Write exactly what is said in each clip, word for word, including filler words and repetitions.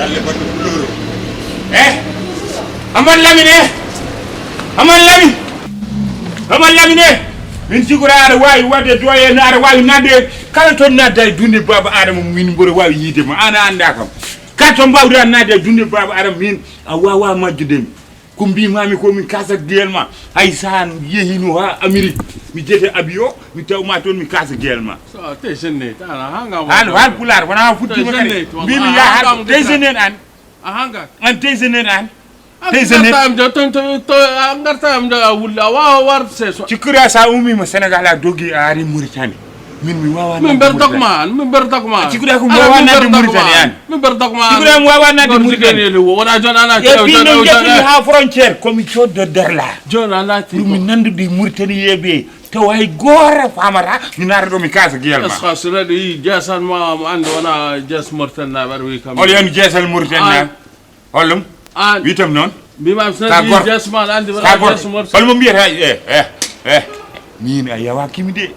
Galle baɗɗo kuloro. Eh? Aman Lamine! Aman Lamine! Aman Lamine! Min sigora aɗa waawi waɗde doye no aɗa waawi nadde kala toon nadda e dunde baaba Adama min mboɗo waawi yiide ma an a annda kam. Kala to mbaawɗa nadde e dunde baaba Adama min a waawa majjude mi. Ko mbimami ko min kasa gel ma hay sa yehino ha Amérique mi jete avion mi tawma toon mi kasa gel ma. Te jenne tana hanga mo. Hal hal pular wana futti ma kare. Mbimi ya hal te jenne an. A hanga. An te jenne an. Te jenne. Tam jo ton to to angar tam jo a wulla wa war se so. Ci kura sa umi ma Sénégal a dogi a ari Mauritanie. Min mi wawa min ber dogma an min ber dogma an. Ci kura ko mi wawa nadde Mauritanie an. Min ber dogma an. Ci kura mi wawa nadde Mauritanie. Wona jon ana. E pino jettumi ha frontière komi coddo derla. Jon ana ti mi nandude Mauritanie yeɓe. Tawa hay goore famata mi naata ɗo mi kasa giyal ma. Est-ce que so neɗɗo yii jeesan ma mo annde wona jees mortel na ɓaɗa wi kam. Hol yon jeesal mortel na? Hollum? An witam noon. Mbimami so neɗɗo yii jees ma aɗa anndi wona jees mortel. Holmo mbiyata e e e min a yawakimi de.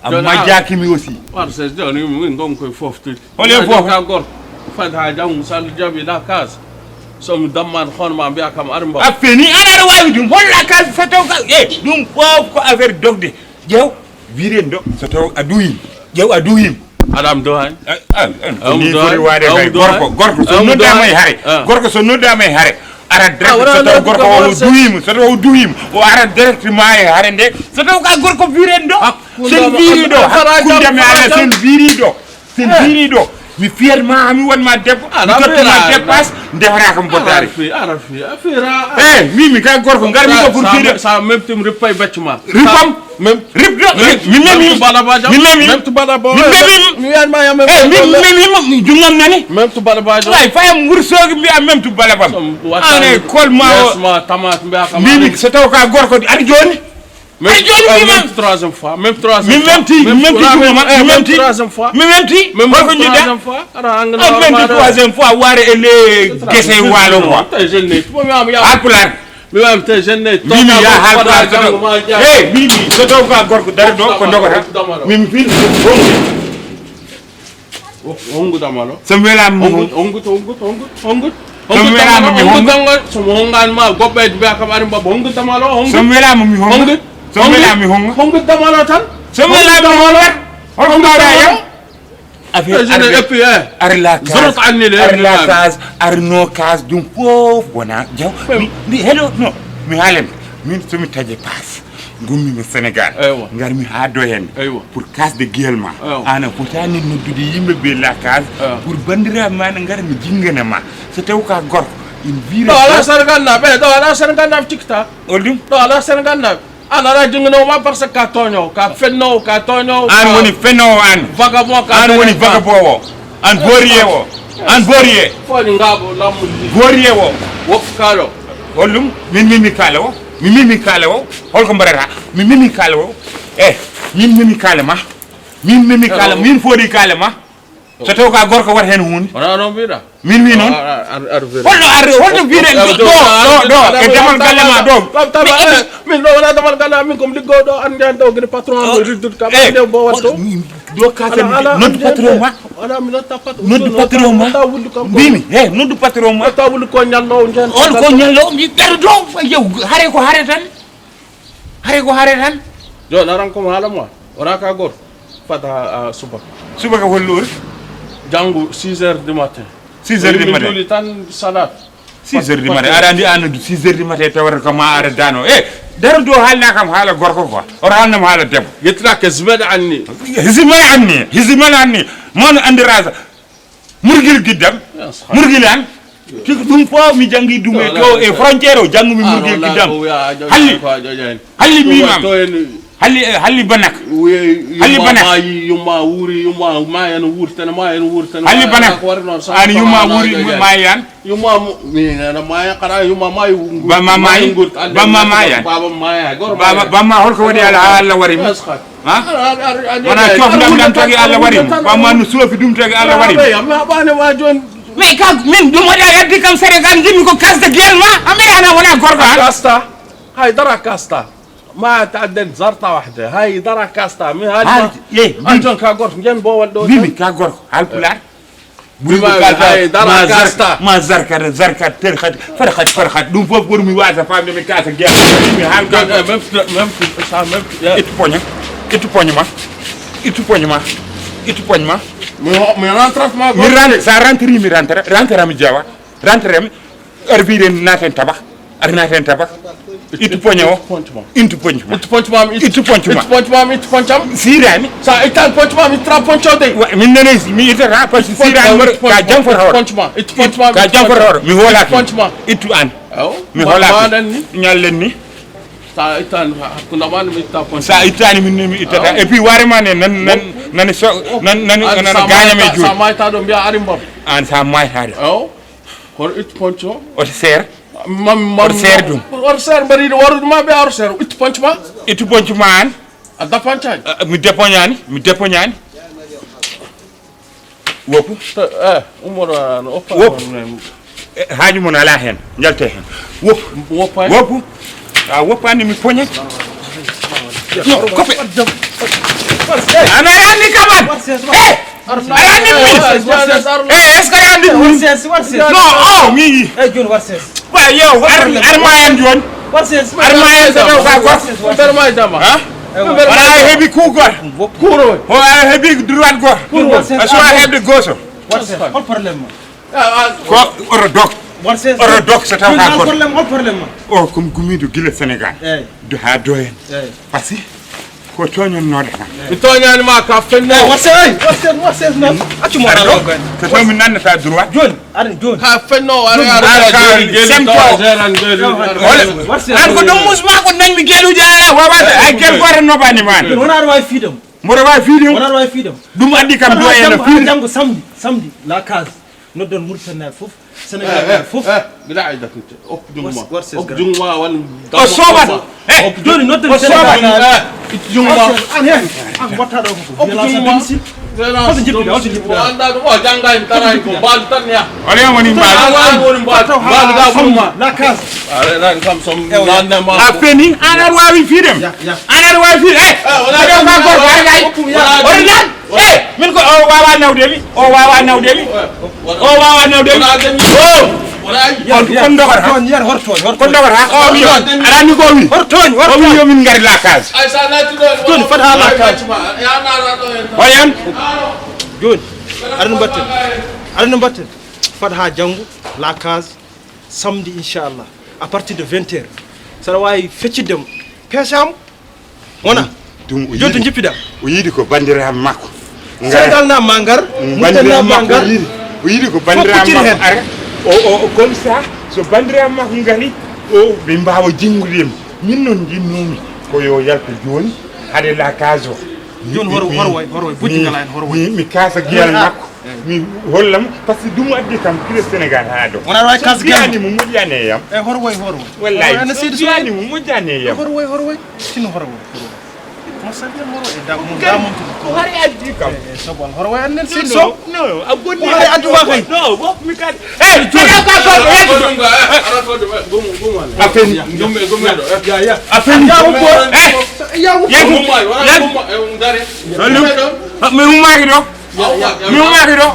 A majjakimi aussi. War se joni min gon koye foftude. Hol e fof ka gorko. Fad ha janngo so Allah jaɓi la case. Somi dammaani hono ma mbiya kam ari mbaw. A feni an aɗa wawi ɗum holla kal so taw ka e ɗum fof ko affaire dogde. Ƴeew viren ɗo so taw a duwim. Ƴeew a duwim. Aɗa am do hani. Ni foti waade kay gorko gorko so noddama e hare gorko so noddama e hare. Ara direct so taw gorko o duwima so taw o duwima o ara directement e hare nde so taw ka gorko viren ɗo. Sen viri ɗo hakkunde mi ala sen viri ɗo. Sen viri ɗo mi fiyat ma mi won ma debbo mi tottuma dépasse ndefata kam bottaari. Eyi min mi kay gorko ngarmi ɗo pour fiyde sa memtim rippay beccu ma rippam. Rip ɗo mi memi mi memi mi memi mi wiyanma ya memi eyi min memima mi jungam nani. Memtu balabajo way fayam wursogi mbiya memtu balabam. Ane kolma o ma tamate mbiya kam mbimi so taw ka gorko ari joni. Même, même troisième fois, même troisième fois. Même ti, même ti duma ma, même ti. Même ti. Même troisième fois. Ara angana même ti troisième fois ware ele gese walo quoi. Alpular. Mi wam te jeune. Mimi ya alpular. Hey, mimi so taw ka gorko dare do ko ndogata. Mimi fil. Hongu damalo. So mi welaama mi hongu. Hongu, hongu, hongu, hongu. So mi welaama mi hongu. So mi hongaani ma goɓɓe mbiya kam ari mbaba hongu damalo hongu. So mi welaama mi hongu. So mi welaama mi hongu. Hongu damalo tan. So mi welaama mi hongu. Hongu damalo. Affaire ar la case ar la case ar no case ɗum fof wona jaw. Ndi hello no mi haalem min somi taƴe passe. Ngummimi Sénégal. Ngarmi haa do heen. Pour kasde giyal ma. Aan a fotaani noddude yimɓe ɓe la case. Pour banndiraaɓe ma ne ngara mi jinngana ma. So taw ka gorko. Ɗo ala Sénégal naɓe ɗo ala Sénégal naɓe tikta. Olɗum. Ɗo ala Sénégal naɓe. An ala jinnganowo ma parce que ka tooñowo ka fennowo ka tooñowo. An woni fennowo an. Vagabond ka an woni vagabond o. An boriye o. An boriye. Foni ngabo lammu ndi. Boriye o. Wokkaɗo. Holɗum min mimi kala o. Mi mimi kaale o holko mbaɗata? Mi mimi kaale o. E min mimi kaale ma. Min mimi kaale min foodi kaale ma. So taw ka gorko wat heen huunde. Wona noon mbiɗa. Min wi noon. Holɗo ar holɗo mbiɗen ɗo ɗo ɗo e damal galle ma ɗo. Min ɗo wona damal galle amin komi liggoɗo an nden ɗo gini patron am riddude kam ande bowat to. Ɗo kasa noddu patron ma. Noddu patron ma. Mbimi he noddu patron ma. Taw wuli ko ñallo o nden. On ko ñallo o mbi ɓeɗo ɗo yew hare ko hare tan. Hare ko hare tan. Joni aran komo haala ma wona ka goto fada subaka. Subaka hollo ori? Janngo six heures du matin. Six heures du matin. Juli tan salat. Six heures du matin aɗa andi an six heures du matin tawata ko ma aɗa dano e daro do haalna kam haala gorko quoi. Oto haalnam haala debbo. Yettata ke zmed anni. Hisimal anni hisimal anni. Mon andirasa. Murgil giddam. Murgil an. Tigi ɗum fof mi janngi ɗum e to e frontiére o janngumi murgil giddam. Halli halli mimam. Halli halli banak. Halli banak. Yumma wuuri yumma ma en wurtene ma en wurtene. Halli banak. An yumma wuuri ma yan. Yumma mi nana ma yan kana yumma ma yu. Bamma ma yi bamma ma yan. Baba ma ya gor baba bamma holko wadi ala Allah wari. Ha? Wona cofdam ɗam tagi Allah waɗi mo ɓamma no soofi ɗum tagi Allah waɗi mo. Mais ka min ɗum waɗi a yaddi kam Sénégal jimmi ko kasde gel ma amira ana wona gorko an. Kasta hay dara kasta. Ma ta adden zarta wahde hay dara kasta mi haali ma. An ton ka gorko jen bowal ɗo mbimi ka gorko halpular. Buri ko kasa, ay, dara ma kasta. Zarka, ma zarka, zarka, ter khat, far khat, far khat. Ɗum fof ɓurmi waasa famde mi kasa giya. Mi hal ka. Même, même, ça, même, yeah. Ittu poña. Ittu poña ma. Ittu poña ma. Ittu poña ma. Mi ho-, mi rentre ma. Mi rentre, sa rentre, mi rentre. Rentre mi jawa. Rentre mi. Heure ɓiɗen naten taba. Aɗa naati heen tabak. Ittu poñe o. Ittu poñe ma. Ittu poñe ma. Ittu poñe ma. Ittu poñe ma. Ittu poñe ma. Sirani. Sa ittan poñe ma, mi tra poñe o de. Wa, min nene, mi ittata, parce que sirani mbaɗa ka janfata hoore. Poñe ma. Ittu poñe ma. Ka janfata hoore. Mi hoolaaki. Poñe ma. Ittu aan. Aw. Mi hoolaaki. Ñallen ni. Sa ittan hakkunde ma, mi itta poñe. Sa ittani min, mi ittata. Et puis, ware ma ne, nan, nan, nan, so, nan, nan, nan, sa gañam e juuɗe. Sa mayta ɗo, mbiya ari mbam. Aan sa mayta ɗo. Aw. Hoto ittu poñe o. Oto seer. Mam, mam, oto seer ɗum. Oto seer mbaɗi ɗum, warude ma ɓe oto seer. Ittu poñe ma. Ittu poñe ma aan. A dapantaani. Ah, mi depoñaani, mi depoñaani. Woppu. Eh, Umar, ah, no oppa. Woppu. Eh, haaju mon alaa heen. Njalte heen. Woppu. Woppa. Woppu. A woppaani mi poñe. No, kope. Ana anni kaman. Eh! Aɗa anndi ɗum? Eh, est-ce que aɗa anndi ɗum? War ses, war ses. Non, oh, mi. Eh, jooni war ses. Wa, yo, ar, ar ma en jooni. War ses. Ar ma en so taw ka goto. War ses, war ses. Ber ma jama. Ha? Wala a heɓi coup goto. Kuuro. Ho a heɓi droite goto. Kuuro war ses. A so a heɓde goto. War ses. Hol problème ma? Ko oto dog. War ses. Oto dog so taw ka goto. Hol problème, hol problème ma? O, comme gumiiɗo gila Sénégal. Eey. Do haa do en. Eey. Parce que ko tooñannooɗo tan. Mi tooñaani ma ka fenno. Eh, war ses, ey, war ses, war ses noon. Accu mo. Aɗa ɗo? Ko taw min nannata droit. Jooni, aɗa jooni. Ka fenno, aɗa, aɗa, aɗa, jooni, jooni, semto. Tawa jeran, jooni, jooni. Wala. War ses. An ko ɗum musma ko nanmi geluuji ala, wawa, ay gel goto nobani man. Jooni, wona aɗa waawi fiidam. Mboɗo waawi fiidam. Wona aɗa waawi fiidam. Ɗum addi kam do en janngo, fiidam. Janngo samedi, samedi, la case. Noddon Mauritanie fof, Sénégal fof. Mbiɗa ayda tinte. Okku junngo ma. Okku junngo ma won. O sobat. Eh, jooni nodden o sobat. Sénégal. Eh, ittu junngo ma. An heen. An watta ɗo ko. Okku junngo ma. Violence. Holto jippiɗa, holto jippiɗa. Anda ɗum o jannga en taray ko mbaalu tan ya. Wala woni mbaalu. Wala woni mbaalu. Mbaalu ga ɓurma. La case. Are nan kam som nan ma. A feni, an aɗa waawi fiidam. Ya, ya. An aɗa waawi fiidam. Eh. Wala ka gorko ar gay. Wala. Ori nan. Eh, min ko o wawa nawde mi, o wawa nawde mi. O wawa nawde mi. O. On kon dogata. Kon dogata. O wi. Arani ko wi. Hor tooñ, hor tooñ. O wi yo min ngari la case. Ay sa nati do. Jooni fat ha la case. Ya na ra do en. Wayan. Jooni. Aɗa no mbatten. Aɗa no mbatten. Fat ha janngo la case. Samedi, inchallah, à partir de vingt heures. Saɗa waawi feccitde mo. Peesaama. Wona. Ɗum o yonto yiɗi, jippiɗa. O yiɗi ko banndiraaɓe makko. Sénégal na ma ngar. Mauritanie na ma ngar. O yiɗi ko banndiraaɓe makko ara. O, o, o, comme ça, so banndiraaɓe makko ngari, o, ɓe mbaawa jinngude mo. Min noon njinnoomi ko yo yaltu jooni, hade la case o. Jooni horo, horo way, horo way, bojji ngala en, horo way. Mi, mi kaasa giyal makko. Mi hollam, parce que ɗum addi kam kilo Sénégal haa ɗo. Wona wawi kas giyani mo moƴƴani e yam. E horo way, horo way. Wallahi, ana seydi giyani mo moƴƴani e yam. Horo way, horo way. Sino horo way. Mo sabi horo e da mo da mo to. Ko hari addi kam. E sobal horo way annen seydi so. No, a bonni. Hari addu wa kay. No, wok mi kan. Eh, jooni ka ko. Ara ko do gumu gumu. A feni. Gumu gumu do. Ya ya. A feni. Ya ko. Eh. Ya ko. Gumu ay, wala gumu e ndare. Salut. Mi ummaaki ɗo. Mi ummaaki ɗo.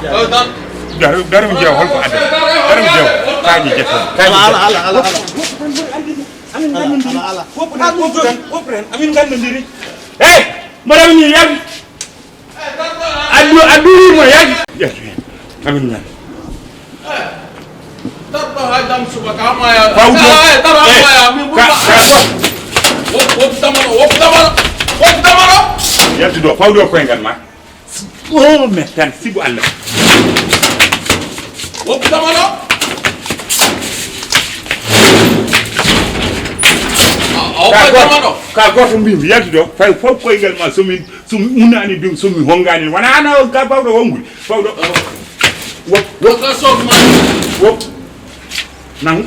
Dar, dar mi jeewa holko adda. Dar mi jeewa. Kaaji jetton. Kaaji ala, ala, ala, ala. Amin gandondiri. Amin gandondiri. Hey! Mbaɗa mi yam. Addu, addu mo yam. Amin gandi. Tarba ha jam suba ka maya. Fawdo. Eh, tarba maya. Mi ka, ka. Wop, wop tamano, wop tamano. Wop tamano. Yaltudo, fawdo koyngal ma. O mettan sibu Allah. Wop tamano. Ka goto, ka goto mbimi yaltudo. Fay fof koyngal ma somin. So mi unaani ɗum, so mi honngaani, wona an o ga bawɗo wongude. Bawɗo. Wop, wop. Wop. Nangu.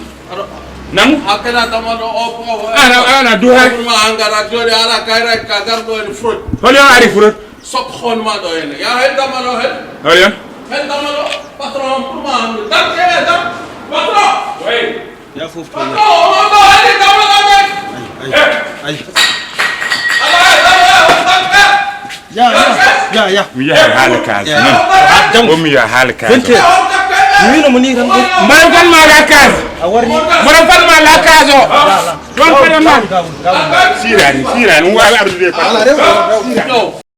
Nangu. Hakkana tamano o ko. Ana, ana duha. Ma angara jode ala kayra ka gardo en frot. Holi o ari frot. Sok hon ma ɗo en. Ya hen tamano hen. Holi on. Hen tamano patron pour ma am. Dan ke dan. Patron. Oui. Ya fof to. Patron o ma ɗo hen tamano. Ay, ay. Ay. Ala ala. Ya, ya, ya, ya. Mi yaha haala kaas noon. Jam. Wonmi yaha haala kaas. Vingt heures. Mi wino mo ni tan. Ɗo Mboɗo fanma la kaas. A warni. Mboɗo fanma la kaas o. Ɗon fanma. Gawul, gawul, gawul. Sirani, sirani. Ɗum waawi ardude e Ala rew.